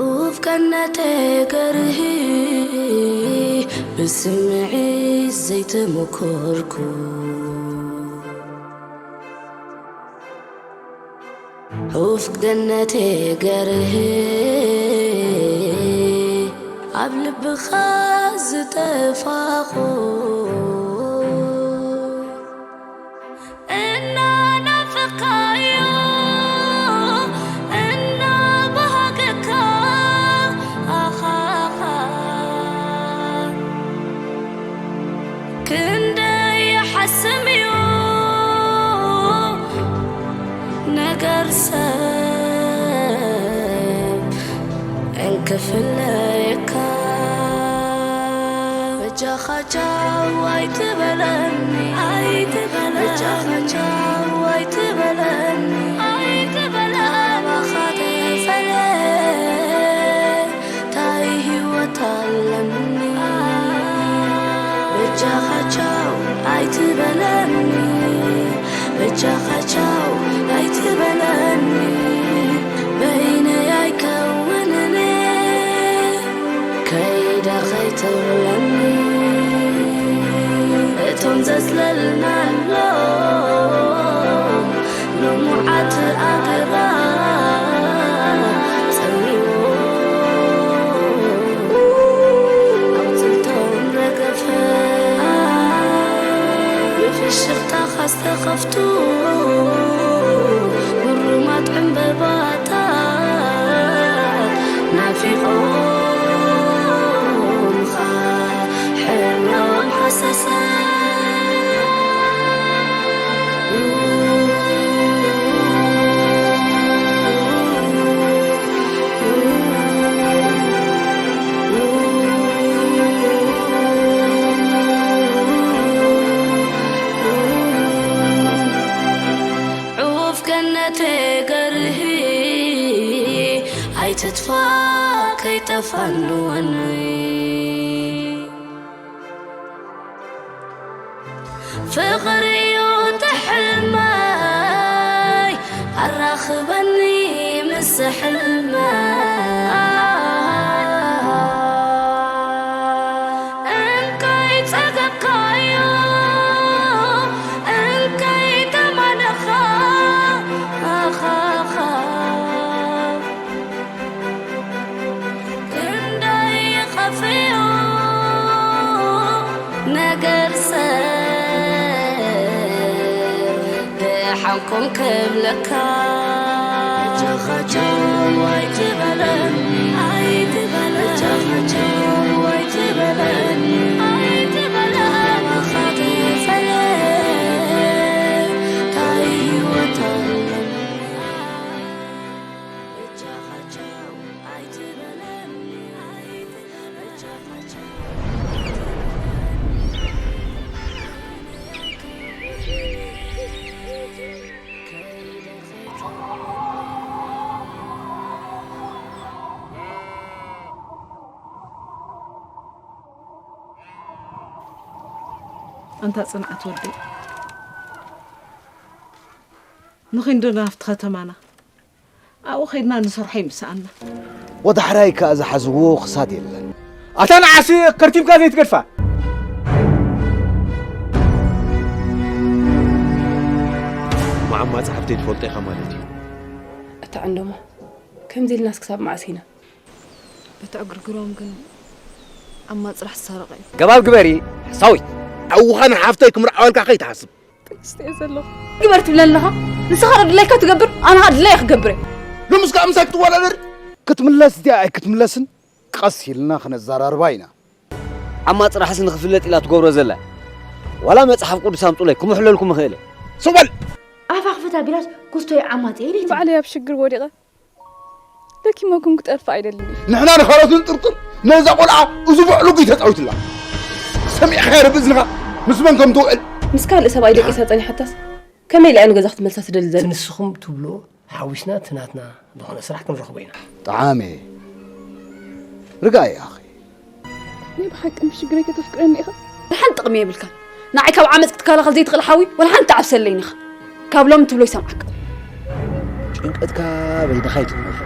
ኡፍ ከነተይ ገርሂ ብስምዒት ዘይተመኮርኩ። ኡፍ ገነተይ ገርሂ ኣብ ልብኻ ዝጠፋኹ። እናናፈኻዮ እናባሃገካ ኣኻኻ ክንደይ ይሓስም እዩ ነገር ሰብ እንክፍለየካ። በጃኻ ቻው ኣይትበለኒ፣ ኣይትበለኒ። በጃኻ ቻው ኣይትበለኒ፣ ኣይትበለኒ። ካባኻ ተፈልየ ታይ ህይወት ኣለኒ? በጃኻ ቻው ኣይትበለኒ፣ በጃኻ ቻው ኣይትበለኒ። በይነይ ኣይከውንን ከይደ ከይትብለኒ። እቶም ዘጽለልናሎም ልሙዓት ኣግራብ ጸሚዎ ኣቑጽልቶም ረገፈ። ብፍሽኽታኻ ዝተኸፍቱ ምሩማት ዕምበባታት ናፊቖምኻ ሕብሮም ሃሰሰ። ዑፍ ገነተይ ገርሂ ኣይትጥፋእ ከይጠፋኒ ወኒ። ፍቕሪ እዩ እቲ ሕልመይ ኣራኽበኒ ምስ ሕልመይ። እንከይ ጸገብካዮ እንከይ ተማነኻ ኣኻኻ ክንደይ ይኸፍዮ ነገር ሰብ ደሓንኩም ክብለካ። ጃኻቻው ኣይትበለኒ፣ ኣይትበለኒ። ጃኻቻው ኣይትበለኒ፣ ኣይትበለኒ። ካባኻ ተፈልየ ታይ ህይወት ኣለኒ? ኣንታ ጽንዓት ወደይ፣ ንኺንዶ ናብቲ ከተማና ኣብኡ ኸይድና ንሰርሖ ይምስኣና። ወዳሕራይ ከኣ ዝሓዝዎ ክሳድ የለን። ኣታ ንዓሲ ከርቲምካ ዘይትገድፋ። መዓማ ጸሓፍተይ ትፈልጦ ኢኻ ማለት እዩ። እታ ዕንደሞ፣ ከምዚ ኢልናስ ክሳብ መዓስ ኢና? በቲ ዕግርግሮም ግን ኣብ ማጽራሕ ዝሰርቕ እዩ። ገባብ ግበሪ ሓሳዊት። ኣውኻ ንሓፍተይ ክምርዓወልካ ከይትሓስብ። ጥንስቲ እየ ዘለኹ። ግበር ትብለኒ ኣለኻ? ንስኻ ዶ ድላይካ ትገብር፣ ኣነ ኸኣ ድላየ ክገብር እየ። ሎምስ ከኣ ምሳይ ክትወዳደር? ክትምለስ ድያ ኣይክትምለስን ቀስ ኢልና ክነዘራርባ ኢና። ዓማ ጥራሕስ ንኽፍለጥ ኢላ ትገብሮ ዘላ። ዋላ መጽሓፍ ቅዱስ ኣምጹለይ፣ ክምሕለልኩም እኽእል እየ። ስቕ በል! ኣፋ ክፈት ኣቢላስ ኩስቶይ ዓማ ጥየ ኢለቲ። ባዕለይ ኣብ ሽግር ወዲቐ። ደኪመኩም ክጠርፍ ኣይደልን። ንሕና ንኻልኦት ንጥርጥር፣ ነዛ ቆልዓ እዚ በዕሉ ጉይ ተጻዊትላ። ሰሚዕኻዮ ርቢ እዝንኻ ምስ መን ከም ትውዕል? ምስ ካልእ ሰብኣይ ደቂሳ ጸኒሓታስ ከመይ ኢላ እያ ንገዛ ክትመልሳ ትደሊ ዘላ? ንስኹም ትብልዎ ሓዊስና እቲ ናትና ዝኾነ ስራሕ ክንረኽቦ ኢና። ጠዓመ። ርግኣይ ኣኺ። ናይ ብሓቂ ምስ ሽግረይ ከተፍቅረኒ ኢኻ? ደሓን ጥቕሚ የብልካን። ንዓይ ካብ ዓመጽ ክትከላኸል ዘይትኽእል ሓዊ፣ ወላ ሓንቲ ዓብሰለይን ኢኻ። ካብ ሎሚ ትብሎ ይሰምዓካ። ጭንቀትካ በይንኻ ይትመልሶ።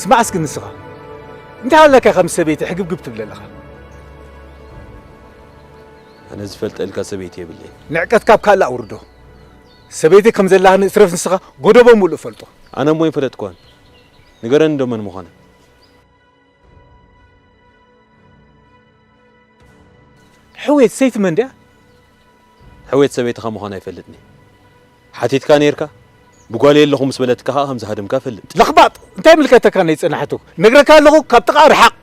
ስማዕ እስኪ ንስኻ፣ እንታይ ኣለካ ከም ሰበይቲ ሕግብግብ ትብለለኻ? ኣነ ዝፈልጠልካ ሰበይቲ የብለይ። ንዕቀት ካብ ካልእ ኣውርዶ። ሰበይቲ ከም ዘላህኒ እትረፍ ንስኻ ጎደቦ ሙሉእ ፈልጦ። ኣነ እሞ ይፈለጥኳን። ንገረኒ ዶ መን ምዃነ? ሕውየት ሰይቲ መን ድያ? ሕውየት ሰበይትኻ ምዃና ይፈልጥኒ። ሓቲትካ ነይርካ፣ ብጓል የለኹ ምስ በለትካ ኸዓ ከም ዝሃደምካ ፈልጥ። ለኽባጥ፣ እንታይ ምልከተካ ናይ ጸናሕቱ? ነግረካ ኣለኹ፣ ካብ ጥቓ ርሓቕ።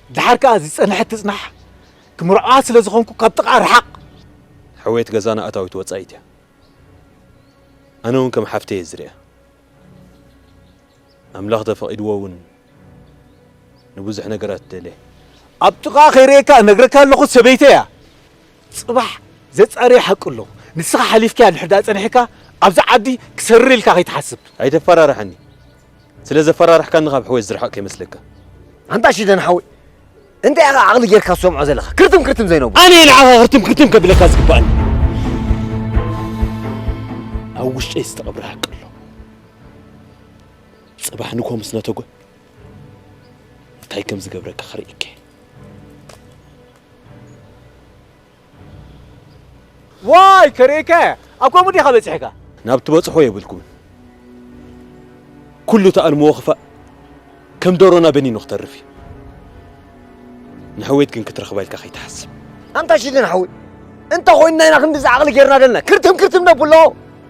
ደሓር ከኣ ዝጸንሐት ትጽናሕ። ክምርዖዋ ስለ ዝኾንኩ ካብ ጥቓ ርሓቕ። ሕውየት ገዛና ኣታዊት ወጻኢት እያ። ኣነ እውን ከም ሓፍተይ እየ ዝሪኣ። ኣምላኽ ተፈቒድዎ እውን ንብዙሕ ነገራት ትደልየ። ኣብ ጥቓ ከይርእየካ እነግረካ ኣለኹ፣ ሰበይተይ እያ። ጽባሕ ዘጻርዮ ሓቂ ኣሎ። ንስኻ ሓሊፍካያ እንድሕር ደኣ ጸኒሕካ፣ ኣብዚ ዓዲ ክሰርር ኢልካ ከይትሓስብ። ኣይተፈራርሓኒ። ስለ ዘፈራርሕካኒ ካብ ሕወይ ዝርሕቕ ከይመስለካ። ኣንታ ሽደን ሓወይ፣ እንታይ ኢኻ ዓቕሊ ጌርካ ትሰምዖ ዘለኻ? ክርትም ክርትም ዘይነብር። ኣነ እየ ንዓኻ ክርትም ክርትም ከብለካ ዝግባኣኒ። ኣብ ውሽጠይ ዝተቐብረ ሓቂ ኣሎ። ጽባሕ ንግሆ ምስ ነተጎ እንታይ ከም ዝገብረካ ክርእየካ እየ። ዋይ፣ ከርእየካ እየ። ኣብ ከምኡ ዲኻ በጺሕካ? ናብ ትበጽሖ የብልኩምን። ኩሉ ተኣልምዎ ክፋእ ከም ደሮና በኒኑ ክተርፍ እዩ። ንሕውየት ግን ክትረኽባ ኢልካ ከይትሓስብ። ኣንታ ሽደን ሓወይ፣ እንተ ኾይንና ኢና ክንድዚ ዓቕሊ ጌርና ደለና። ክርትም ክርትም ነብሎ።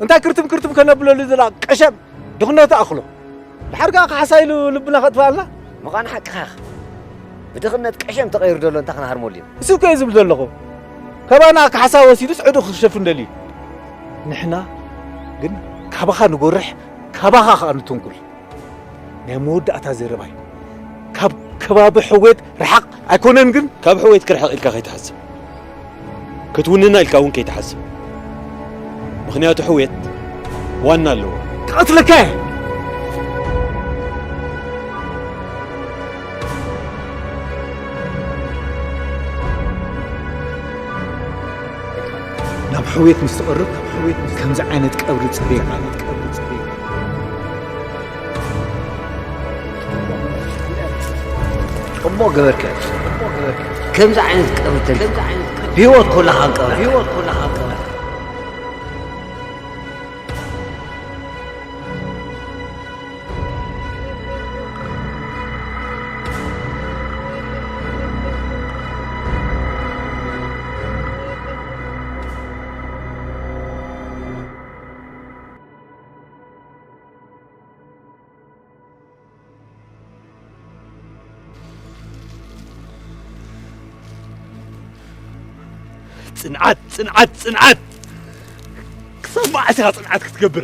እንታይ ክርትም ክርትም ከነብለሉ ዘለና ቀሸም ድኽነቱ ኣኽሎ። ድሓር ከኣ ካሕሳ ኢሉ ልብና ከጥፍኣልና። ምዃን ሓቅኻ ኢኻ። ብድኽነት ቀሸም ተቐይሩ ዘሎ እንታይ ክንሃርመሉ ኢና? እሱ እኮ እየ ዝብል ዘለኹ። ካባና ካሕሳ ወሲዱስ ዕዱ ክሸፍን ደልዩ። ንሕና ግን ካባኻ ንጎርሕ፣ ካባኻ ከኣ ንትንኩል። ናይ መወዳእታ ዘረባይ። ካብ ከባቢ ሕውየት ርሓቕ ኣይኮነን ግን? ካብ ሕውየት ክርሕቕ ኢልካ ከይትሓስብ። ክትውንና ኢልካ እውን ከይትሓስብ። ምኽንያቱ ሕውየት ዋና ኣለዎ። ክቐትለካ እየ። ናብ ሕውየት ምስ ትቐርብ፣ ከምዚ ዓይነት ቀብሪ ጽበየካ። ጽቡቕ ገበርካ። ከምዚ ዓይነት ቀብሪ ተሪፉ። ብህይወት ኮለኻ ቀብሪ። ጽንዓት፣ ጽንዓት፣ ጽንዓት! ክሳብ መዓስ ኢኻ ጽንዓት ክትገብር?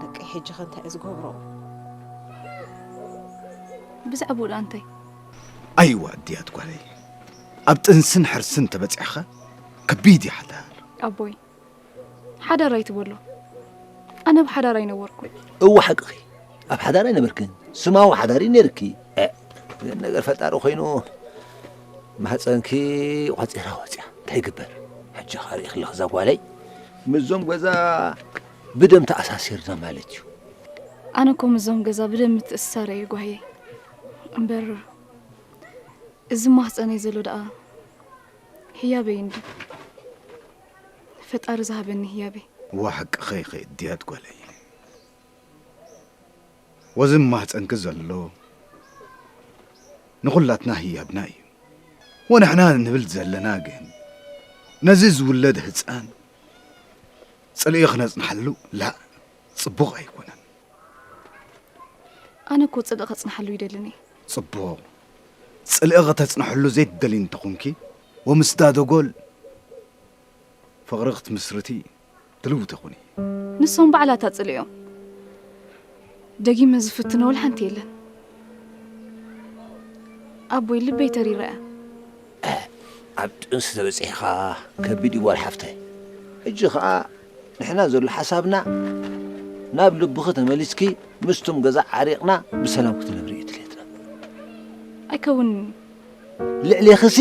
ሕጂ ኸ እንታይ እየ ዝገብሮ? ብዛዕባኡ ደኣ እንታይ? ኣይዋ ኣድያት ጓለይ፣ ኣብ ጥንስን ሕርስን ተበጺሕኻ ከቢድ እዩ ሓዳር። ኣቦይ፣ ሓዳር ኣይትበሎ። ኣነ ኣብ ሓዳር ኣይነበርኩን። እወ ሓቅኺ፣ ኣብ ሓዳር ኣይነበርክን፣ ስማዊ ሓዳር እዩ ነይርኪ። እ፣ ግን ነገር ፈጣሪ ኮይኑ ማህፀንኪ ቋፂራ ወፅያ። እንታይ ይግበር? ሕጂ ኸኣ ርኢኺ ኣለኺ እዛ ጓለይ፣ ምስዞም ገዛ ብደም ተኣሳሲርና ማለት እዩ። ኣነ እኮ ምስዞም ገዛ ብደም ምትእስሳር እየ ጓህየ። እምበር እዚ ማህፀነይ ዘሎ ደኣ ህያበይ እንዲ፣ ፈጣሪ ዝሃበኒ ህያበይ። እዋ ሓቅኺ ኢኺ ኣድያት ጓለይ፣ ወዚ ማህፀንኪ ዘሎ ንኹላትና ህያብና እዩ። ወንሕና ንብል ዘለና ግን ነዚ ዝውለድ ህፃን ፅልኢ ክነፅንሓሉ ላእ ፅቡቕ ኣይኮነን። ኣነ እኮ ፅልኢ ከፅንሓሉ ይደልን እየ። ፅቡቕ፣ ፅልኢ ከተፅንሐሉ ዘይትደልይ እንተኾንኪ ወምስዳ ደጎል ፍቕሪ ክትምስርቲ ድልውቲ ኩኒ። ንሶም ባዕላታ ፅልኦም ደጊመ ዝፍትኖ ወላ ሓንቲ የለን። ኣቦይ ልበይ ተሪረ እያ። ኣብ ጥንሲ ተበፂሕኻ ከቢድ እዩ ጓል ሓፍተይ። ሕጂ ኸኣ ንሕና ዘሎ ሓሳብና ናብ ልብኺ ተመሊስኪ ምስቶም ገዛ ዓሪቕና ብሰላም ክትነብሪ እዩ ድሌትና። ኣይከውንን። ልዕሌኽሲ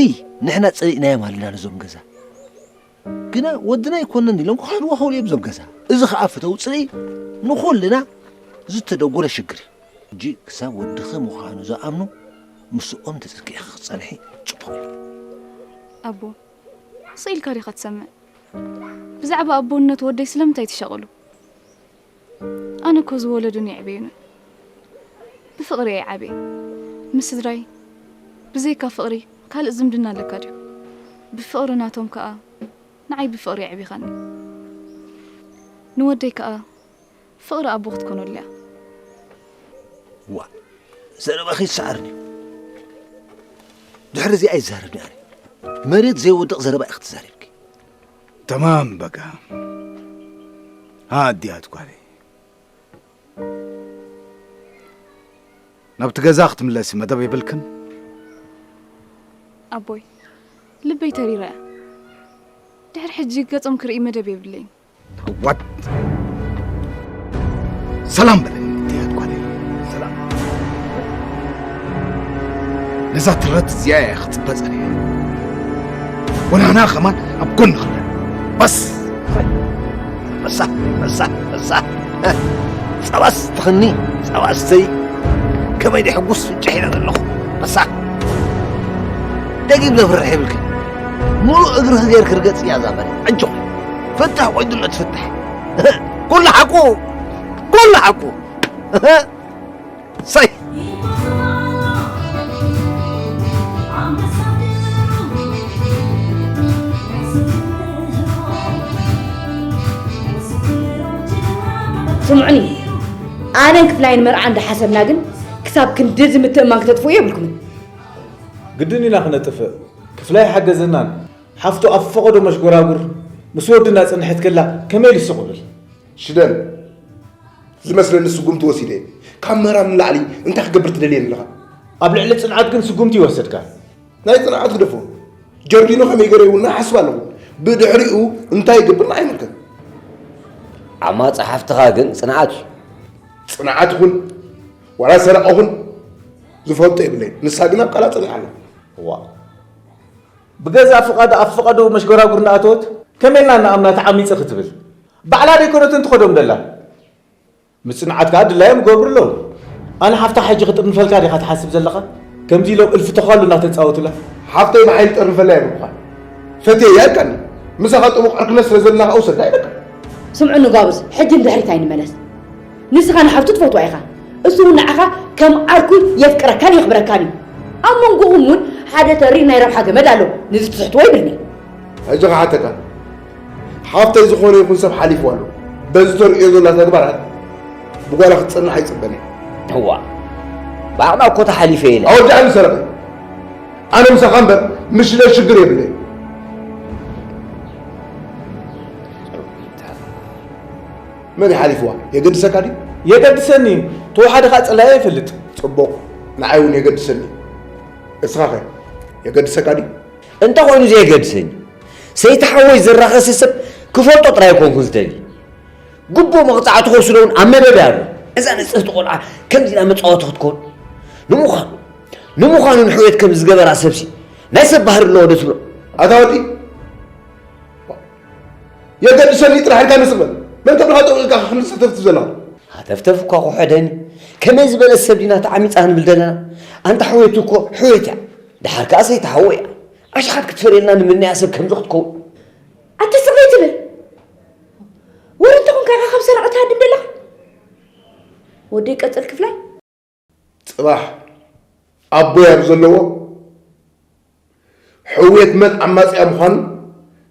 ንሕና ጸሊእናዮም ኣለና ነዞም ገዛ። ግና ወድና ኣይኮነን ኢሎም ክኸድዎ ክኽእሉ እዮም እዞም ገዛ። እዚ ኸኣ ፍተው ጽልኢ ንኹልና ዝተደጎለ ሽግር እዩ። ሕጂ ክሳብ ወድኺ ምዃኑ ዝኣምኑ ምስኦም ተጸጊዕኺ ክትጸንሒ ጽቡቕ እዩ። ኣቦ፣ ስቕ ኢልካ ዲኻ ትሰምዕ? ብዛዕባ ኣቦነት ወደይ ስለምንታይ ትሻቐሉ? ኣነ እኮ ዝወለዱኒ የዕበዩኒ። ብፍቕሪ እየ ዓብየ። ምስ ስድራይ ብዘይካ ፍቕሪ ካልእ ዝምድና ኣለካ ድዩ? ብፍቕሪ ናቶም ከኣ ንዓይ ብፍቕሪ የዕቢኻኒ። ንወደይ ከኣ ፍቕሪ ኣቦ ክትኮነሉ እያ። ዋ፣ ዘረባኺ ይሰዓርኒ እዩ። ድሕሪ እዚ ኣይዛረብን ኣነ። መሬት ዘይወድቕ ዘረባ ኢኺ ትዛሪብኪ። ተማም በቃ። ኣድያት ጓለይ፣ ናብቲ ገዛ ክትምለሲ መደብ የብልክን? ኣቦይ፣ ልበይ ተሪረ እያ። ድሕሪ ሕጂ ገጾም ክርኢ መደብ የብለይን። ዋት ሰላም በለኒ ኣድያት ጓለይ፣ ሰላም። ነዛ ትረት እዚኣ እየ ክጽበ ጸኒሐ። ወናና ከማን ኣብ ጎንኺ ኣለና። በስ። በሳ በሳ በሳ ጸባስ ትኽኒ ጸባስተይ ከመይ ደሕጉስ ፍጭሕ ኢለ ዘለኹ። በሳ ደጊም ዘፍርሕ የብልክን። ሙሉእ እግርኺ ጌርኪ ርገጽ እያ እዛ መሬት። ኣጆኺ ፍታሕ ወይ ድሎ ትፍታሕ። ኩሉ ሓቁ ኩሉ ሓቁ። ሰይ ስምዑኒ፣ ኣነን ክፍላይን መርዓ እንዳሓሰብና ግን ክሳብ ክንድዚ ምትእምማን ክተጥፍኡ የብልኩምን። ግድን ኢና ክነጥፍእ። ክፍላይ ሓገዘናን ሓፍቱ ኣብ ፈቐዶ መሽጎራጉር ምስ ወድና ጽንሐት ከላ ከመይ ኢሉ ስቕ ብል? ሽደን ዝመስለኒ ስጉምቲ ወሲደ እየ። ካብ ምህራም ንላዕሊ እንታይ ክገብር ትደልየኒ ኣለኻ? ኣብ ልዕሊ ጽንዓት ግን ስጉምቲ ይወሰድካ። ናይ ጽንዓት ግደፎ። ጀርዲኖ ከመይ ገይረ ይውና ሓስብ ኣለኹ። ብድሕሪኡ እንታይ ይገብር ንዓይ ይምልከት። ዓማጺ ሓፍትኻ ግን ጽንዓት እዩ። ጽንዓት ይኹን ዋላ ሰረቐ ኹን ዝፈልጦ የብለይን። ንሳ ግን ኣብ ቃላ ጸኒዓ ኣላ። ዋ ብገዛ ፍቓዳ ኣብ ፈቐዶ መሽጎራጉር እናኣተወት ከመይ ኢልና ንኣምና ተዓሚጸ ክትብል ባዕላ ደይኮነትን ትኸዶም ደላ። ምጽንዓት ከኣ ድላዮም ይገብሩ ኣለዉ። ኣነ ሓፍታ ሕጂ ክጥርንፈልካ ዲኻ ትሓስብ ዘለኻ? ከምዚ ኢሎም እልፊ ተዃሉ እናተጻወቱላ። ሓፍተይ ብሓይሊ ጠርንፈላ የብልኩኻን። ፈትየያ ኢልካኒ። ምሳኻ ጥቡቕ ዕርክነት ስለ ዘለና ከኣ ውሰዳ ኢለካ። ስምዑኒ ጓብዝ፣ ሕጂ ንድሕሪት ኣይንመለስ። ንስኻ ንሓፍቱ ትፈትዋ ኢኻ። እሱ እውን ንዓኻ ከም ዓርኩ የፍቅረካን የኽብረካን እዩ። ኣብ መንጎኹም እውን ሓደ ተሪር ናይ ረብሓ ገመድ ኣሎ። ነዚ ትስሕትዎ ይብልኒ። ሕጂ ክሓተካ፣ ሓፍተይ ዝኾነ ይኹን ሰብ ሓሊፍዋ ኣሎ። በዚ ተርእዮ ዘላ ተግባራት ብጓላ ክትጸንሕ ኣይጽበን እየ። እዋ፣ ብዓቕማ እኮ ተሓሊፈ ኢለ። ኣወዳእኒ ሰረቐ። ኣነ ምሳኻ እምበር ምስ ሽደን ሽግር የብለይ። መን ይሓሊፍዋ? የገድሰካ ድዩ? የገድሰኒ እዩ። ተወሓደ ከዓ ፅላየ ይፈልጥ። ፅቡቕ፣ ንዓይ እውን የገድሰኒ። እስኻኸ የገድሰካ ድዩ? እንተኾይኑ ዘየገድሰኒ፣ ሰይቲ ሓወይ ዘራኸሰ ሰብ ክፈልጦ ጥራይ ኣይኮንኩን ዝደሊ። ግቡእ መቕፃዕቲ ክወስዶ እውን ኣብ መደብ ኣሎ። እዛ ንፅህቲ ቆልዓ ከምዚ ኢላ መፃወቲ ክትኮን ንምዃኑ ንምዃኑ ንሕውየት ከም ዝገበራ ሰብሲ ናይ ሰብ ባህሪ ኣለዎ ዶ ትብሎ? ኣታ ወዲ የገድሰኒ ጥራሕ ኢልካ ንስቕ በል። መን ከብልኻ ጠቕ ኢልካ ክንዲ ተፍትፍ ዘለኻ? ሃተፍተፍ እኳ ክውሕደኒ። ከመይ ዝበለት ሰብ ዲና ተዓሚፃ ክንብል ዘለና? ኣንታ ሕውየት እኮ ሕውየት እያ። ደሓር ከኣ ሰይቲ ሓወይ እያ። ኣሽሓት ክትፈርየልና ንምነያ ሰብ ከምዚ ክትከውን። ኣታ ስቕ ዘይትብል? ወረ እንተኾንካ ኢኻ ካብ ሰረቕቲ ትሃድም ዘለኻ? ወደይ ቀጽል ክፍላይ። ጽባሕ ኣቦይ ኣብ ዘለዎ ሕውየት መን ዓማጺኣ ምዃኑ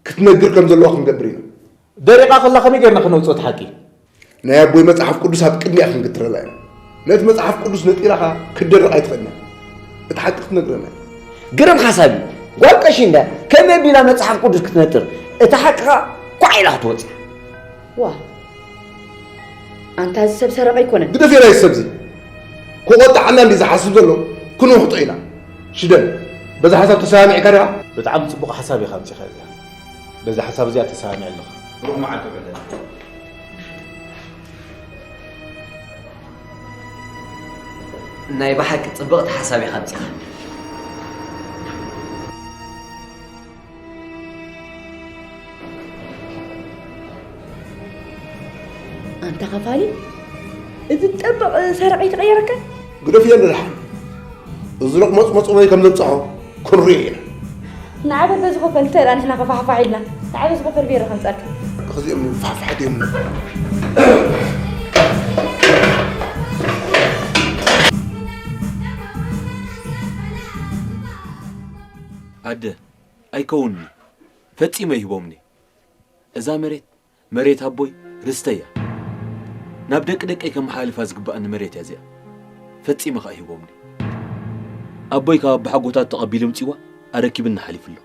ክትነግር ከም ዘለዋ ክንገብር ኢና። ደሪቓ ከላ ከመይ ጌርና ክነውጽኦ እቲ ሓቂ? ናይ ኣቦይ መጽሓፍ ቅዱስ ኣብ ቅድሚኣ ክንግትረላ ኢና። ነቲ መጽሓፍ ቅዱስ ነጢራ ኸኣ ክትደርቕ ኣይትኽእልን እያ። እቲ ሓቂ ክትነግረና እያ። ግርም ሓሳብ እዩ። ጓል ቀሺ እንዳ ከመይ ኣቢላ መጽሓፍ ቅዱስ ክትነጥር እቲ ሓቂ ኸኣ ኳዕ ኢላ ክትወጽእ። ዋ ኣንታ እዚ ሰብ ሰረቐ ኣይኮነን። ግደፍዮ ናይዚ ሰብዚ ክቖጥዓና እንድዩ ዝሓስብ ዘሎ ክንውሕጦ ኢና። ሽደን በዚ ሓሳብ ተሰማሚዕካ ዲኻ? ብጣዕሚ ጽቡቕ ሓሳብ ኢኻ ኣምጺኻ እዚኣ። በዛ ሓሳብ እዚኣ ተሰማሚዐ ኣለኹ። ብሩኽ መዓልቲ ይኹነልና። ናይ ብሓቂ ጽብቕቲ ሓሳብ ኢኻ ኣምጺኻ። ኣንታ ኸፋሊ፣ እዚ ጠበቕ ሰረቐ ኣይተቐየረካን? ግደፍዮ ንደሓን። እዚ ሎቕሞጽ መጹ በይ ከም ዘብጽሖ ክንሪኦ ኢና። ንዓ በል በዚ ኮፈል እንተ ደኣ ንሕና ከፋሕፋሕ ኢልና ንዓ በዚ ኮፈል ብሄረ ከምጻልካ። ከዚኦም ፋሕፋሕ ድዮም? ኣደ ኣይከውንን'ዩ ፈጺመ ኣይህቦምን'የ እዛ መሬት መሬት ኣቦይ ርስተይ እያ። ናብ ደቂ ደቀይ ከመሓላልፋ ዝግበኣኒ መሬት እያ እዚኣ። ፈጺመ ከኣ ሂቦምኒ። ኣቦይ ካብ ኣቦሓጎታቱ ተቐቢሉ ኣምጺእዋ ኣረኪብኒ ሓሊፉ ኣሎ።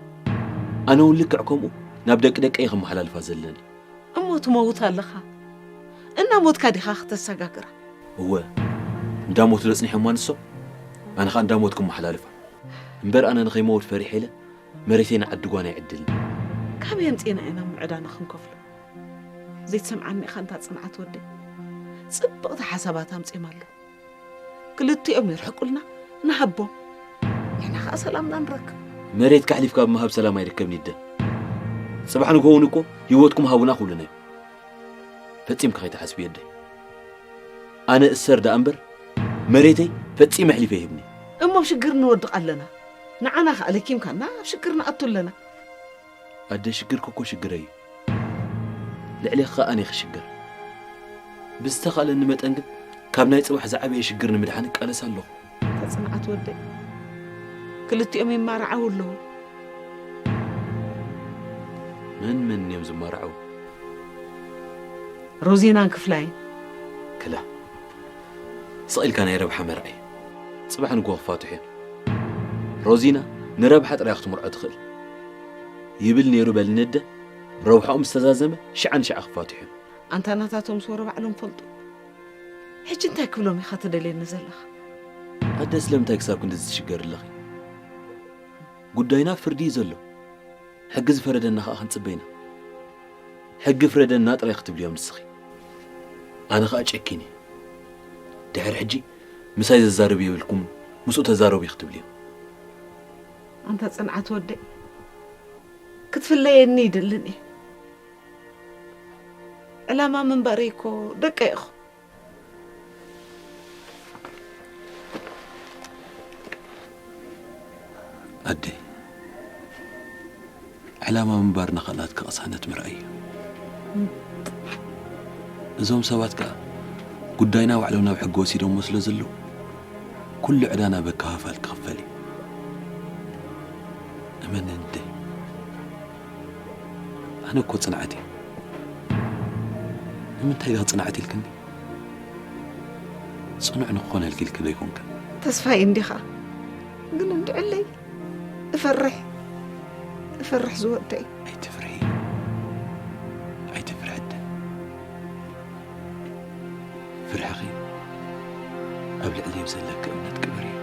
ኣነ እውን ልክዕ ከምኡ ናብ ደቂ ደቀይ ከመሓላልፋ ዘለኒ። እሞ ትመውት ኣለኻ። እናሞትካ ዲኻ ክተሰጋግራ? እወ እንዳሞቱ ዶ ኣጽኒሖማ ንሶም? ኣነ ኸኣ እንዳሞትኩ እመሓላልፋ። እምበር ኣነ ንኸይመውት ፈሪሐ ኢለ መሬተይ ንዓዲ ጓና ይዕድልኒ። ካበይ ኣምጺእና ኢና ምዕዳና ክንከፍሎ? ዘይትሰምዓኒ ኢኻ ኣንታ ጽንዓት ወደይ። ጽብቕቲ ሓሳባት ኣምጺኦም ኣለዉ። ክልቲኦም ይርሕቁልና ንሃቦም። ንሕና ኸኣ ሰላምና ንረክብ። መሬትኪ ኣሕሊፍኪ ኣብ ምሃብ ሰላም ኣይርከብን ይደ። ጽባሕ ንግሆ እውን እኮ ህይወትኩም ሃቡና ክብሉና እዮም። ፈጺምኪ ከይትሓስቢ የደይ። ኣነ እሰር ደኣ እምበር መሬተይ ፈጺመ ኣሕሊፈ ኣይህብን እየ። እሞ ኣብ ሽግር ንወድቕ ኣለና። ንዓና ኸኣ ለኪምካና ኣብ ሽግር ንኣቱ ኣለና። ኣደ ሽግርኪ እኮ ሽግረይ እዩ። ልዕሌኺ ኸኣ ኣነ ክሽገር። ብዝተኻእለኒ መጠን ግን ካብ ናይ ጽባሕ ዝዓበየ ሽግር ንምድሓን እቃለስ ኣለኹ። ኣታ ጽንዓት ወደይ፣ ክልቲኦም ይማርዓዉ ኣለዉ። መን መን እዮም ዝማርዓዉ? ሮዚናን ክፍላይን። ክላ ስቕ ኢልካ ናይ ረብሓ መርዓ እዩ። ጽባሕ ንግሆ ክፋትሑ እዮም። ሮዚና ንረብሓ ጥራይ ክትምርዖ ትኽእል ይብል ነይሩ በልኒ ኣደ። ረብሓኦም ዝተዛዘመ ሽዓ ንሽዓ ክፋትሑ እዮም። ኣንታ ናታቶም ሶሮ ባዕሎም ፈልጡ። ሕጂ እንታይ ክብሎም ኢኻ ትደልየኒ ዘለኻ? ኣደ ስለምንታይ ክሳብ ክንድዚ ትሽገሪ ኣለኺ? ጉዳይና ኣብ ፍርዲ እዩ ዘሎ። ሕጊ ዝፈረደና ኸኣ ክንጽበ ኢና። ሕጊ ፍረደና ጥራይ ክትብልዮም ንስኺ። ኣነ ኸኣ ጨኪን እየ። ድሕሪ ሕጂ ምሳይ ዘዛርብ የብልኩምን ምስኡ ተዛረቡ ክትብልዮም። ኣንታ ጽንዓት ወደይ ክትፍለየኒ ይደልን እየ። ዕላማ ምንባረይ እኮ ደቀይ ኢኹም። ኣደይ፣ ዕላማ ምንባርና ከኣ ናትኪ ቅሳነት ምርኣይ እዩ። እዞም ሰባት ከኣ ጉዳይና ባዕሎም ናብ ሕጊ ወሲዶሞ ስለ ዘለዉ፣ ኩሉ ዕዳና በከፋፋል ክኽፈል እዩ። እመነኒ ኣደይ፣ ኣነ እኮ ጽንዓት እየ። ንምንታይ ዲኺ ጽንዓት ኢልክኒ? ጽኑዕ ንኽኾነልኪ ኢልኪ ዶ ኣይኮንክን? ተስፋይ እንዲኻ ግን እንድዕለይ እፈርሕ እፈርሕ ዝወደይ። ኣይትፍርሒ ኣይትፍርሒ ኣደ። ፍርሕኺ ዘለኪ እምነት ክብር እዩ።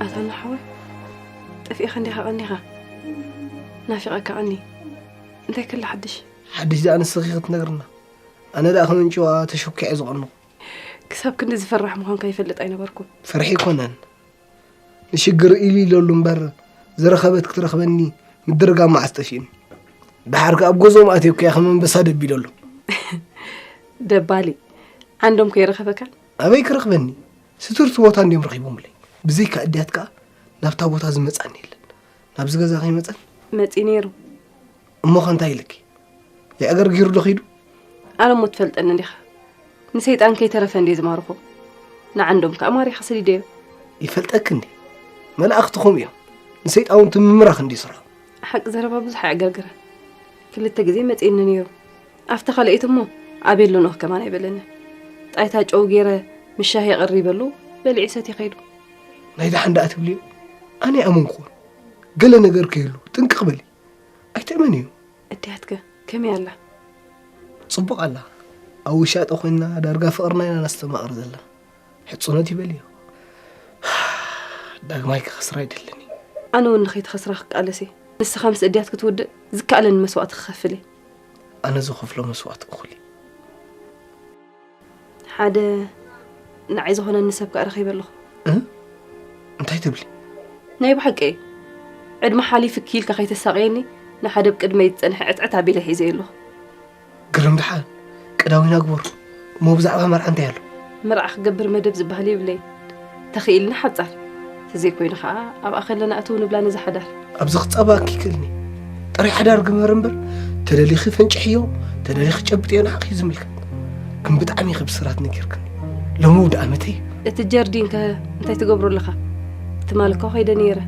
ኣታ ሓወይ፣ ጠፊእኻ እንዲኻ ቀኒኻ። ናፊቐካ ቀኒ። እንታይ ከሎ ሓድሽ? ሓድሽ ደኣ ንስኺ ክትነግርና። ኣነ ደኣ ከም እንጭዋ ተሸኪዐ ዝቐንኹ። ክሳብ ክንዲ ዝፈራሕ ምዃንካ ይፈልጥ ኣይነበርኩን። ፍርሒ ኣይኮነን። ንሽግር ኢሉ ኢለሉ እምበር፣ ዝረኸበት ክትረኽበኒ ምድርጋም መዓስ ጠፊእኒ። ደሓር ከኣ ኣብ ገዝኦም ኣትየኩ እየ ከም ኣንበሳ ደቢለሉ። ደባሊ፣ ዓንዶም ከይረኸበካ? ኣበይ ክረኽበኒ? ስትርቲ ቦታ እንድዮም ረኺቦምለይ። ብዘይካ እድያት ከኣ ናብታ ቦታ ዝመጻኒ የለን። ናብዚ ገዛ ከይመጸን? መጺኡ ነይሩ። እሞ ኸ እንታይ ኢልኪ? የዕገርጊሩ ዶ ኺዱ? ኣነ እሞ ትፈልጠኒ እንዲኻ። ንሰይጣን ከይተረፈ እንድየ ዝማርኾ። ንዓንዶም ከኣ ማሪኻ ሰዲደዮ። ይፈልጠኪ እንዴ? መላእኽትኹም እዮም። ንሰይጣውንቲ ምምራኽ እንድዩ ስርሖም። ሓቂ ዘረባ ብዙሕ ኣየዕገርግረን። ክልተ ግዜ መጺኡኒ ነይሩ። ኣብታ ካልኣይቲ እሞ ኣበይ ኣሎ ኖህ ከማን ኣይበለንን። ጣይታ ጨው ገይረ ምስ ሻሂ የቕሪበሉ፣ በሊዑ ሰትዩ ከይዱ። ናይ ደሓን ደኣ ትብልዮ? ኣነ ኣይኣመንኩዎን። ገለ ነገር ከይህሉ ጥንቅቕ በሊ። ኣይትእመንዮ። እድያትከ ከመይ ኣላ? ጽቡቕ ኣላ። ኣብ ውሻጠ ኮይና ዳርጋ ፍቕርና ኢና ነስተማቕር ዘለና። ሕጽኖት ይበልዮ። ዳግማይ ክኸስራ ኣይደልን እየ። ኣነ እውን ንኸይትኸስራ ክቃለስ እየ። ንስኻ ምስ እድያት ክትውድእ ዝከኣለኒ መስዋእቲ ክኸፍል እየ። ኣነ ዝኸፍሎ መስዋእቲ እኹል እዩ። ሓደ ንዓይ ዝኾነኒ ሰብ ከኣ ረኺበ ኣለኹ። እ? እንታይ ትብሊ? ናይ ብሓቂ እዩ። ዕድመ ሓሊፉኪ ኢልካ ከይተሳቕየኒ ንሓደ ኣብ ቅድመይ ዝጸንሐ ዕትዕት ኣቢለ ሒዘዮ ኣለኹ። ግርም ደሓን። ቀዳዊና ግበሩ። እሞ ብዛዕባ መርዓ እንታይ ኣሎ? መርዓ ክገብር መደብ ዝበሃል የብለይን። ተኽኢልና ሓጻር። ተዘይኮይኑ ኸኣ ኣብኣ ከለና እትው ንብላ ነዛ ሓዳር። ኣብዚ ክጻባእኪ ይክእልኒ። ጥራይ ሓዳር ግበር እምበር፣ ተደሊኺ ፈንጭሕዮ፣ ተደሊኺ ጨብጥዮ ንዓኺ እዩ ዝምልከት። ግን ብጣዕሚ ኢኺ ብስራት ነጊርክኒ። ሎሚ ውድእ ዓመተይ እዩ። እቲ ጀርዲን ከ እንታይ ትገብሮ ኣለኻ? ትማል እኮ ከይደ ነይረ።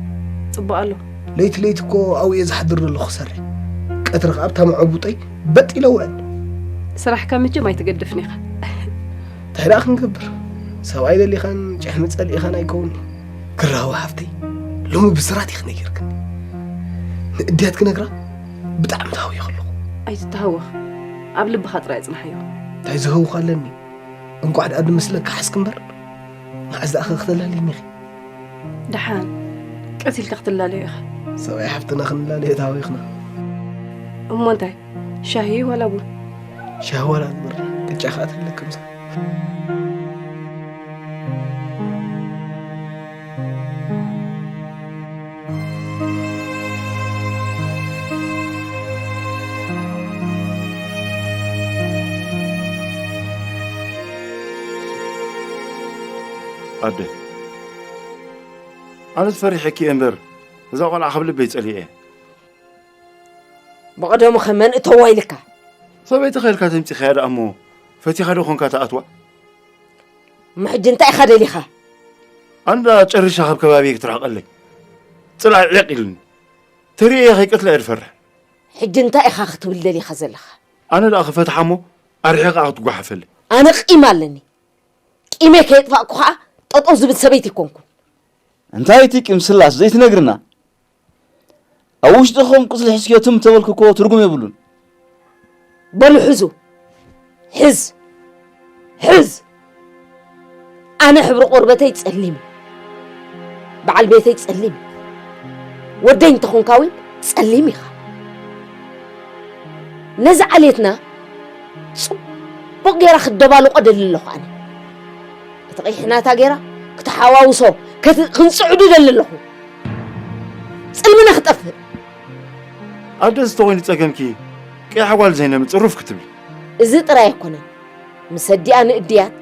ጽቡቕ ኣሎ። ለይቲ ለይቲ እኮ ኣብኡ እየ ዝሓድር ዘለኹ ክሰርሕ። ቀትሪ ከኣ ኣብታ መዐቡጠይ በጥ ኢለ ውዕል። ስራሕካ መቸም ኣይትገድፍን ኢኻ። እንታይ ደኣ ክንገብር? ሰብኣይ ደሊኻን ጭሕሚ ጸሊእኻን ኣይከውን'ዩ። ግራዊ ሓፍተይ፣ ሎሚ ብስራት ኢኺ ነጊርክኒ። ንእድያት ክነግራ ብጣዕሚ ተሃውየ ከለኹ። ኣይትተሃወኽ። ኣብ ልብኻ ጥራይ ኣጽንሓዮ። እንታይ ዝህውኽ ኣለኒ? እንቋዕ ደኣ ድምስለካ ሓስክ እምበር፣ መዓዝ ደኣ ኸ ክተላልይኒ ኢኺ? ደሓን፣ ቀስ ኢልካ ክትላለዮ ኢኻ። ሰብኣይ ሓፍትና ክንላለዮ ተሃዊኽና። እሞ እንታይ? ሻሂ ዋላ ቡን? ሻሂ ዋላ ግበርና፣ ቅጫ ኸኣ ተለክምሳ። ኣደ፣ ኣነስ ፈሪሐኪ እየ እምበር፣ እዛ ቖልዓ ካብ ልበይ ጸሊኤ። ብቐደሙ ኸ መን እተዋ ኢልካ? ሰበይቲ ኸ ኢልካ ተምጺኻያ ደኣ እሞ፣ ፈቲኻ ዶ ኾንካ ትኣትዋ? እሞ ሕጂ እንታይ ኢኻ ደሊኻ? ኣንዳ ጨሪሻ ካብ ከባቢይ ክትርሕቐለይ። ጽላኢ ዒቕ ኢሉኒ። ተርእየ ከይቀትላ እየ ዝፈርሕ። ሕጂ እንታይ ኢኻ ክትብል ደሊኻ ዘለኻ? ኣነ ደኣ ክፈትሓ እሞ ኣርሒቓ ክትጓሓፈለይ። ኣነ ቂም ኣለኒ። ቂመይ ከየጥፋእኩ ኸኣ ጠጠው ዝብል ሰበይቲ ኣይኮንኩን። እንታይ እቲ ቂም ስላስ ዘይትነግርና? ኣብ ውሽጥኹም ቁስሊ ሒዝክዮ ትም ተበልኩ እኮ ትርጉም የብሉን። በሉ ሕዙ። ሕዝ። ሕዝ። ኣነ ሕብሪ ቆርበተይ ጸሊም እዩ። በዓል ቤተይ ጸሊም እዩ። ወደይ እንተኾንካ እውን ጸሊም ኢኻ። ነዚ ዓሌትና ጽቡቕ ጌራ ክደባልቖ ደሊ ኣለኹ ኣነ። እቲ ቀይሕ ናታ ጌራ ክትሓዋውሶ፣ ከት-፣ ክንጽዕዱ ደሊ ኣለኹ። ጽልምና ክጠፍእ። ኣደስ እንተኾይኑ ጸገምኪ፣ ቀያሕ ጓል ዘይነም ጽሩፍ ክትብሊ። እዚ ጥራይ ኣይኮነን። ምስ ኣዲኣ ንእድያት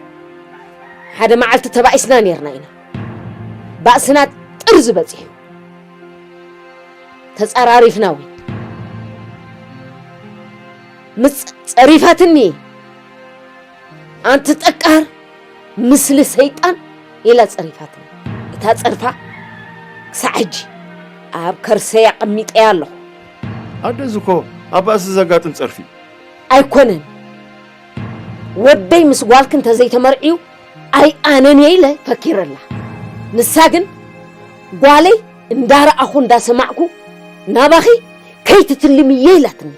ሓደ መዓልቲ ተባኢስና ኔርና ኢና። ባእስና ጥርዚ በጺሑ። ተጸራሪፍና እውን። ምስ ጸሪፋትኒ፣ ኣንቲ ጠቃር፣ ምስሊ ሰይጣን ኢላ ጸሪፋትኒ። እታ ጸርፋ ክሳዕ ሕጂ ኣብ ከርሰይ ኣቐሚጠያ ኣለኹ። ኣደስ እኮ ኣብ ባእሲ ዘጋጥም ጸርፊ። ኣይኮነን። ወደይ ምስ ጓልኪ እንተዘይተመርዕዩ ኣይኣነን እየ ኢለ ፈኪረላ። ንሳ ግን ጓለይ እንዳረኣኹ እንዳሰማዕኩ ናባኺ ከይትትልምየ ኢላትኒ።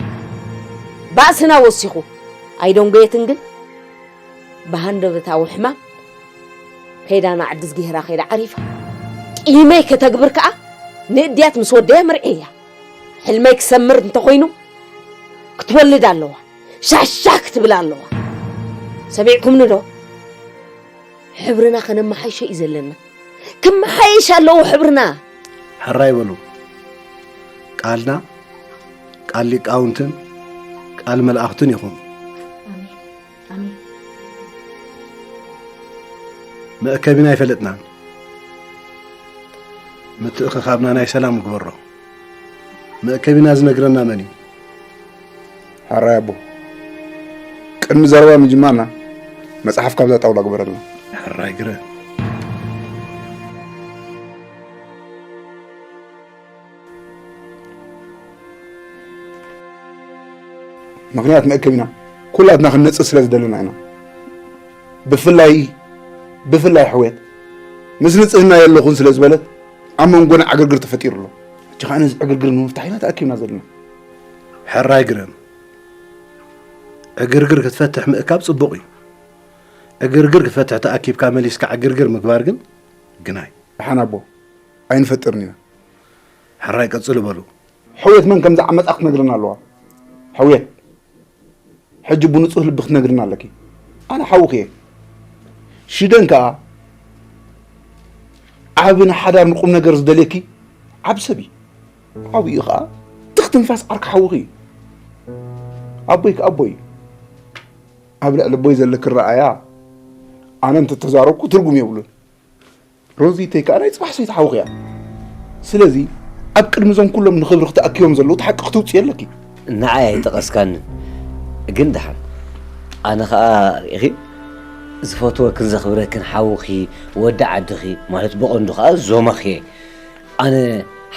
ባእስና ወሲኹ ኣይደንጎየትን ግን ብሃንደበታዊ ሕማም ከይዳ ንዓዲ ዝጊህራ ከይዳ ዓሪፋ። ቂመይ ከተግብር ከኣ ንእድያት ምስ ወደያ መርዕያ። ሕልመይ ክሰምር እንተኾይኑ ክትወልድ ኣለዋ። ሻሻ ክትብል ኣለዋ። ሰሚዕኩምኒ ዶ? ሕብርና ከነመሓይሾ እዩ ዘለና። ክመሓየሽ ኣለዎ ሕብርና። ሕራይ በሉ። ቃልና ቃል ሊቃውንትን ቃል መላእኽትን ይኹን። መእከቢና ኣይፈለጥናን። ምትእኽኻብና ናይ ሰላም ግበሮ። መእከቢና ዝነግረና መን እዩ? ሕራይ ኣቦ፣ ቅድሚ ዘረባ ምጅማርና መጽሓፍ ካብዛ ጣውላ ግበረልና። ሕራይ ግረ። ምኽንያት መእከቢና ኩላትና ክንነጽህ ስለ ዝደለና ኢና። ብፍላይ ብፍላይ ሕውየት ምስ ንጽህና የለኹን ስለ ዝበለት ኣብ መንጎና ዕግርግር ተፈጢሩ ኣሎ። ሕጂ ከኣ ነዚ ዕግርግር ንምፍታሕ ኢና ተኣኪብና ዘለና። ሕራይ ግረም። ዕግርግር ክትፈትሕ ምእካብ ጽቡቕ እዩ። ዕግርግር ክትፈትሕ ተኣኪብካ መሊስካ ዕግርግር ምግባር ግን ግናይ። ደሓን ኣቦ፣ ኣይንፈጥርን ኢና። ሕራይ ቀጽሉ በሉ። ሕውየት መን ከም ዝዓመጻ ክትነግረና ኣለዋ። ሕውየት፣ ሕጂ ብንጹህ ልቢ ክትነግርና ኣለኪ። ኣነ ሓውኺ እየ። ሽደን ከኣ ዓቢ ንሓዳር ንቁም ነገር ዝደልየኪ ዓቢ ሰብ እዩ። ዓብኡ ከኣ ትኽ ትንፋስ ዓርኪ ሓውኺ እዩ። ኣቦይ ከኣ ኣቦይ እዩ። ኣብ ልዕሊ ኣቦይ ዘለኪ ረኣያ ኣነ እንተተዛረብኩ ትርጉም የብሉን። ሮዚተይ ከኣ ናይ ጽባሕ ሰይቲ ሓውኺ እያ። ስለዚ ኣብ ቅድሚ እዞም ኩሎም ንኽብሪ ክትኣክዮም ዘለዉ እቲ ሓቂ ክትውጽኢ ኣለኪ። ንዓይ ኣይጠቐስካንን። ግን ደሓን። ኣነ ኸኣ ርኢኺ ዝፈትወክን ዘኽብረክን ሓውኺ፣ ወዲ ዓድኺ፣ ማለት ብቐንዱ ኸኣ ዞማኺ እየ። ኣነ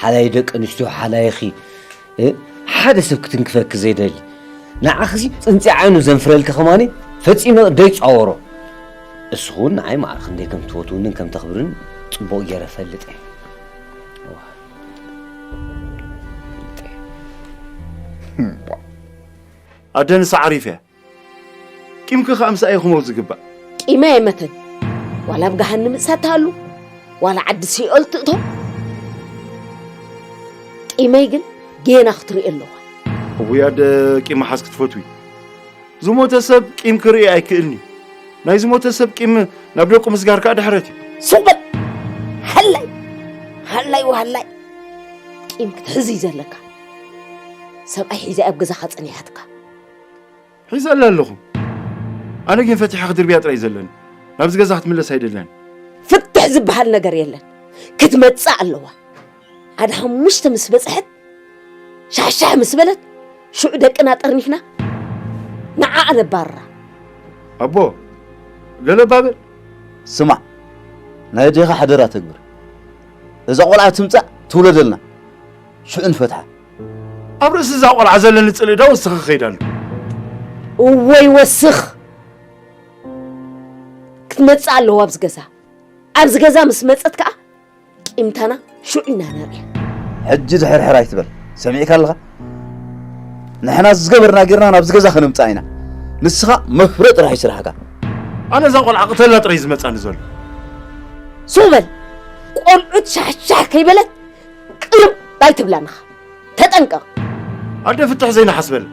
ሓላይ ደቂ ኣንስትዮ፣ ሓላይኺ፣ እ፣ ሓደ ሰብ ክትንክፈኪ ዘይደሊ። ንዓኺሲ ጽንጺ ዓይኑ ዘንፍረልኪ ከማኒ ፈጺመ ደይጻወሮ። እስኺ እውን ንዓይ ማዕረ ክንደይ ከም ትፈትውንን ከም ተኽብርን ጽቡቕ ገይረ እፈልጥ እየ። እዋ። እፈልጥ እየ። ኣደ ንሳ ዓሪፍ እያ። ቂምኪ ከኣ ምስኣ እዩ ክመውት ዝግባእ። ቂመይ ኣይመተን። ዋላ ኣብ ገሃነም እሳት ትሃሉ፣ ዋላ ዓዲ ሲኦል ትእቶ። ቂመይ ግን ጌና ክትርኢ ኣለዋ። እውይ ኣደ ቂም ምሓዝ ክትፈትዊ። ዝሞተ ሰብ ቂም ክርኢ ኣይክእልን እዩ። ናይ ዝሞተ ሰብ ቂም ናብ ደቁ ምስጋር ከኣ ድሕረት እዩ። ሱቕ በል! ሃላይ! ሃላይ ወሃላይ! ቂም ክትሕዝ እዩ ዘለካ። ሰብኣይ ሒዛ ኣብ ገዛኻ ጸኒሓትካ። ሒዘላ ኣለኹ። ኣነ ግን ፈቲሐ ክድርብያ ጥራይ ዘለኒ። ናብዚ ገዛ ክትምለስ ኣይደልያን። ፍትሕ ዝበሃል ነገር የለን። ክትመጽእ ኣለዋ። ኣደ ሓሙሽተ ምስ በጽሐት ሻሕሻሕ ምስ በለት ሽዑ ደቅና ጠርኒፍና ንዓኣ ነባርራ። ኣቦ ገለ እባ በል። ስማዕ ናይ ኣዴኻ ሓደራ ተግብር። እዛ ቆልዓ ትምጻእ ትውለደልና ሽዑ ንፈትሓ። ኣብ ርእሲ እዛ ቆልዓ ዘለኒ ጽልኢ ዶ ወስኺ ክኸይድ ኣሎ። እወ ይወስኽ። ክትመጽእ ኣለዋ ኣብዚ ገዛ። ኣብዚ ገዛ ምስ መጸት ከኣ ቂምታና ሽዑ ኢና ነርእያ። ሕጂ ድሕርሕር ኣይትበል ሰሚዕካ ኣለኻ? ንሕና ዝገበርና ጌርና ናብዚ ገዛ ከነምጽኣ ኢና። ንስኻ መፍረ ጥራሕ እዩ ስራሕካ። ኣነ እዛ ቆልዓ ቅተላ ጥራይ እዩ ዝመጻኒ ዘሎ። ሱቕ በል ቆልዑት ሻሕሻሕ ከይበለት ቅርብ ኣይትብላን ኢኻ። ተጠንቀቕ። ኣደ ፍትሕ ዘይንሓስበላ።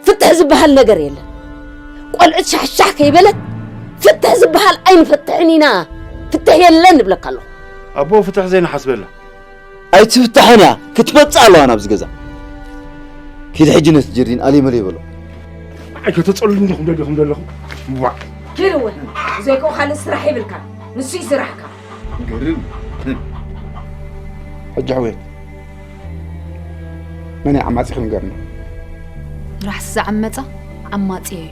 ፍትሕ ዝበሃል ነገር የለን። ቆልዑት ሻሕሻሕ ከይበለት ፍትሕ ዝበሃል ኣይንፈትሕን ኢና። ፍትሕ የለን እብለካ ኣለኹ። ኣቦ ፍትሕ ዘይንሓስበላ። ኣይትፍታሕን እያ ክትመጽእ ኣለዋ ናብዚ ገዛ። ኪድ ሕጂ ነቲ ጀርዲን ኣልየ መለይ በሎ። ኣይከተጸሉኒ ዲኹም ደሊኹም ዘለኹም። ዋዕ። ኪድ እውን ብዘይክኡ ካልእ ስራሕ የብልካ። ንሱ እዩ ስራሕካ። ገርም። ሕጂ ሕውየት መን እዩ ዓማጺ ክንገርና? ራሕሲ ዝዓመጻ ዓማጺ እዩ።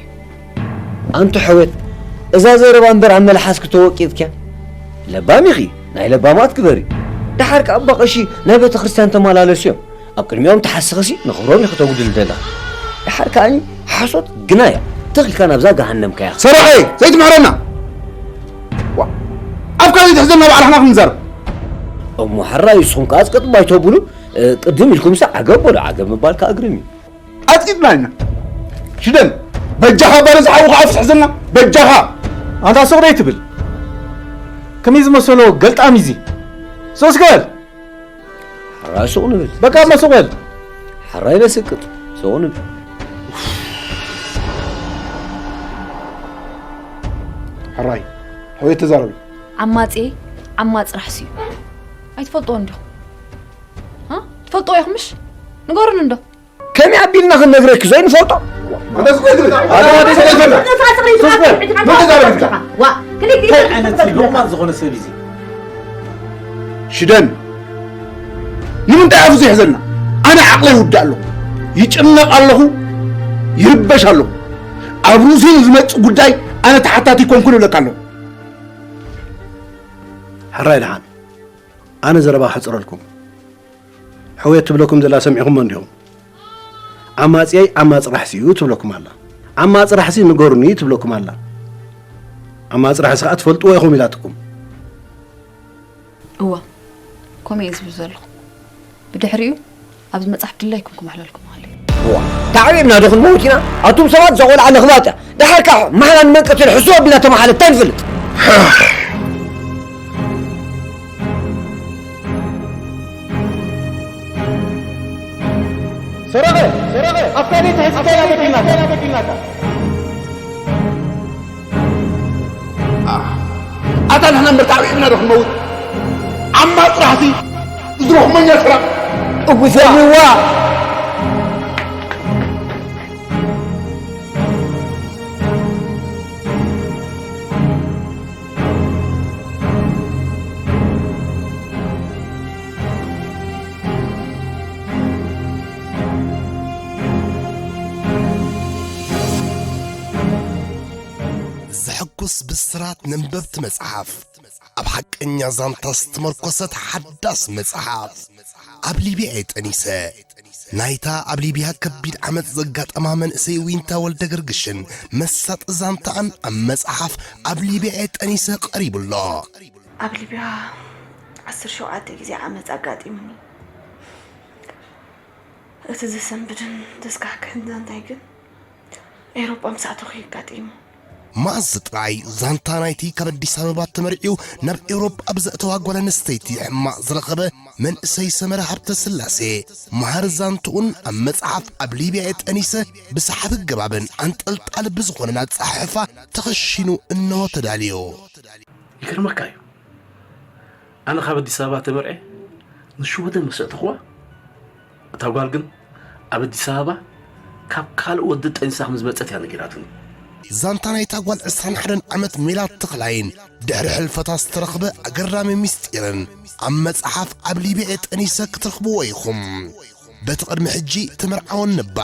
ኣንቱ ሕውየት እዛ ዘረባ እምበር ኣብ መልሓስኪ ተወቂጥክያ። ለባም ኢኺ ናይ ለባማት ግበሪ። ደሓር ከኣ ኣባ ቀሺ ናይ ቤተ ክርስቲያን ተመላለሱ እዮም። ኣብ ቅድሚኦም ተሓስኸሲ ንኽብሮም ኢኺ ተጉድል ዘለኺ። ደሓር ከኣኒ ሓሶት ግና እያ። ተኺልካ ናብዛ ገሃነምካ ኢኻ። ሰራቒ ዘይትምሕረና። ዋ፣ ኣፍካ ዘይትሕዘና ባዕልና ሕና ክንዛረብ። እሞ ሕራይ ንስኹም ከኣ ኣጽቅጥ ባይቶ ብሉ፣ እ፣ ቅድም ኢልኩምሲ ዓገብ በሉ። ዓገብ ምባል ከኣ ግርም እዩ። ኣጽቂጥና ኢና። ሽደን፣ በጃኻ ባለ ዝሓውኻ ኣፍስሕ ዘና፣ በጃኻ። ኣንታ ሱቕ ደይ ትብል። ከመይ ዝመሰሎ ገልጣም እዩ እዚ። ሶስ ገል። ሕራይ ሱቕ ንብል። በቃ እሞ ሱቕ በል። ሕራይ በስቅጥ። ሱቕ ንብል። ሕራይ፣ ሕውየት ተዛረቢ። ዓማጺ፣ ዓማጺ ራሕሲ እዩ። ኣይትፈልጥዎን ዲኹም? ሃ? ትፈልጥዎ ኢኹም ምሽ? ንገሩኒ እንዶ። ከመይ ኣቢልና ክንነግረኪ ዘይንፈልጦ? ሽደን፣ ንምንታይ ኣፉ ዘይሕዘልና? ኣነ ዓቕለይ ይውዳእ ኣለኹ፣ ይጭነቕ ኣለኹ፣ ይርበሽ ኣለኹ። ኣብ ርእሱ ንዝመጽእ ጉዳይ ኣነ ተሓታቲ ኣይኮንኩን እብለካ ኣለኹ። ሕራይ ደሓን፣ ኣነ ዘረባ ክሕጽረልኩም። ሕውየት ትብለኩም ዘላ ሰሚዕኹሞ እንዲኹም። ዓማጺየይ ዓማጺ ራሕሲ እዩ ትብለኩም ኣላ። ዓማጺ ራሕሲ ንገሩኒ ትብለኩም ኣላ። ዓማጺ ራሕሲ ከኣ ትፈልጥዎ ኢኹም ኢላትኩም። እወ፣ ከምኡ እየ ዝብል ዘለኹ። ብድሕሪኡ ኣብዚ መጽሓፍ ድላይኩም ክመሕለልኩም እኽእል እየ። እዋ፣ ተዓቢርና ዶ ክንመውት ኢና? ኣቱም ሰባት፣ እዛ ቆልዓ ለኽባጥ እያ። ደሓር ከኣ ማሕላ ንመንቀትን ሕሱብ ኣቢልና ተመሓለት እንታይ ንፈልጥ? ሰረቐ፣ ሰረቐ፣ ኣፍካ ዘይትሕዝ እንታይ ኢና በዲልናካ? ኣታ ንሕና እምበር ተዓቢርና ዶ ክንመውት? ዓማፅ ጥራሕሲ ዝረኽመኛ ስራሕ። እጉሰልዋ። ዘሐጉስ ብስራት ነንበብቲ መጽሓፍ። ኣብ ሓቀኛ ዛንታ ዝተመርኮሰት ሓዳስ መጽሓፍ። ኣብ ሊብያ እየ ጠኒሰ። ናይታ ኣብ ሊብያ ከቢድ ዓመጽ ዘጋጠማ መንእሰይ ዊንታ ወልደ ገርግሽን መሳጢ ዛንታኣን ኣብ መጽሓፍ ኣብ ሊብያ እየ ጠኒሰ ቀሪቡ ኣሎ። ኣብ ሊብያ ዓሰርተ ሸውዓተ ግዜ ዓመጽ ኣጋጢሙኒ። እቲ ዘሰንብድን ዘስካሕክሕን ዛንታይ ግን ኤውሮጳ ምስ ኣተኹ እዩ ኣጋጢሙ። መኣዝ ጥራይ ዛንታ ናይቲ ካብ ኣዲስ ኣበባ ተመርዕዩ ናብ ኤውሮጳ ብዘእተዋ ጓል ኣንስተይቲ ሕማቕ ዝረኸበ መንእሰይ ሰመረ ሃብተስላሴ፣ መሃሪ ዛንትኡን ኣብ መጽሓፍ ኣብ ሊብያ እየ ጠኒሰ ብሰሓቢ ኣገባብን ኣንጠልጣሊ ብዝኾነን ኣጸሓሕፋ ተኸሺኑ እንሆ ተዳልዩ። ይገርመካ እዩ። ኣነ ካብ ኣዲስ ኣበባ ተመርዕየ ንሽወደን ምስ ኣእተኽዋ፣ እታ ጓል ግን ኣብ ኣዲስ ኣበባ ካብ ካልእ ወዲ ጠኒሳ ከም ዝመጸት እያ ነጊራትኒ። ዛንታ ናይታ ጓል ዕስራን ሓደን ዓመት ሜላት ተኽላይን ድሕሪ ሕልፈታ ዝተረኽበ ኣገራሚ ምስጢርን ኣብ መጽሓፍ ኣብ ሊብያ እየ ጠኒሰ ክትረኽብዎ ኢኹም። በቲ ቅድሚ ሕጂ ተመርዓወን እባ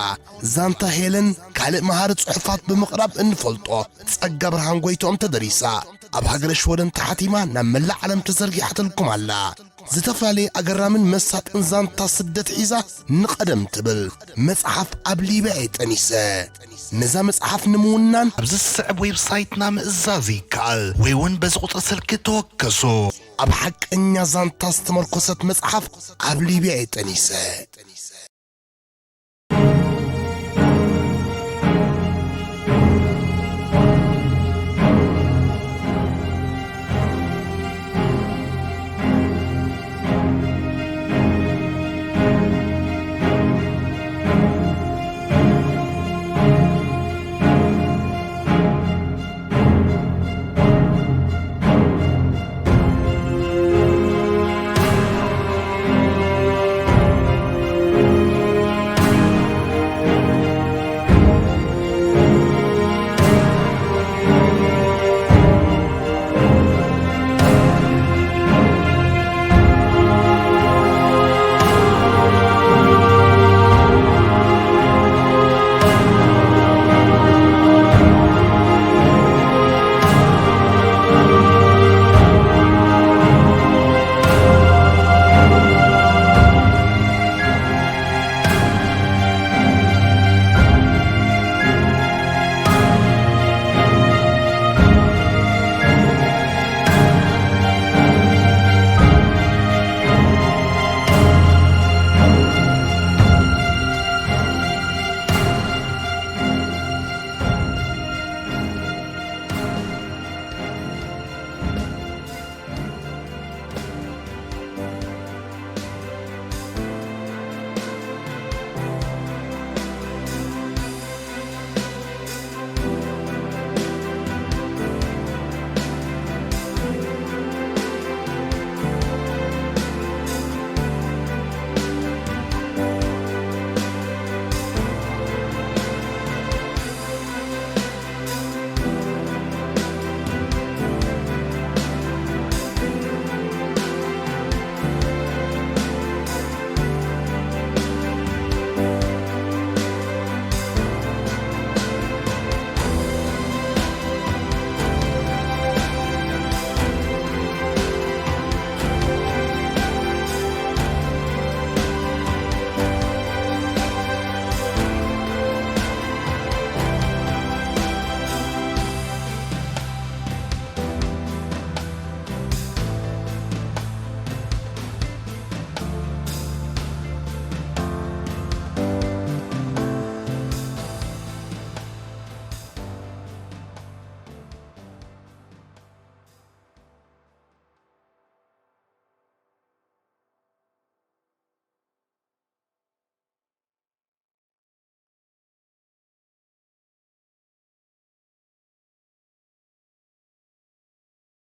ዛንታ ሄለን ካልእ መሃሪ ጽሑፋት ብምቕራብ እንፈልጦ ጸጋ ብርሃን ጎይትኦም ተደሪሳ፣ ኣብ ሃገረ ሽወደን ተሓቲማ ናብ መላእ ዓለም ተዘርጊሓትልኩም ኣላ። ዝተፈላለየ ኣገራምን መሳጥን ዛንታ ስደት ሒዛ ንቐደም ትብል መጽሓፍ ኣብ ሊብያ እየ ጠኒሰ። ነዛ መጽሓፍ ንምውናን ኣብዚ ዝስዕብ ዌብሳይትና ምእዛዝ ይከኣል ወይ እውን በዚ ቁጽሪ ስልኪ ተወከሱ። ኣብ ሓቀኛ ዛንታ ዝተመርኮሰት መጽሓፍ ኣብ ሊብያ እየ ጠኒሰ።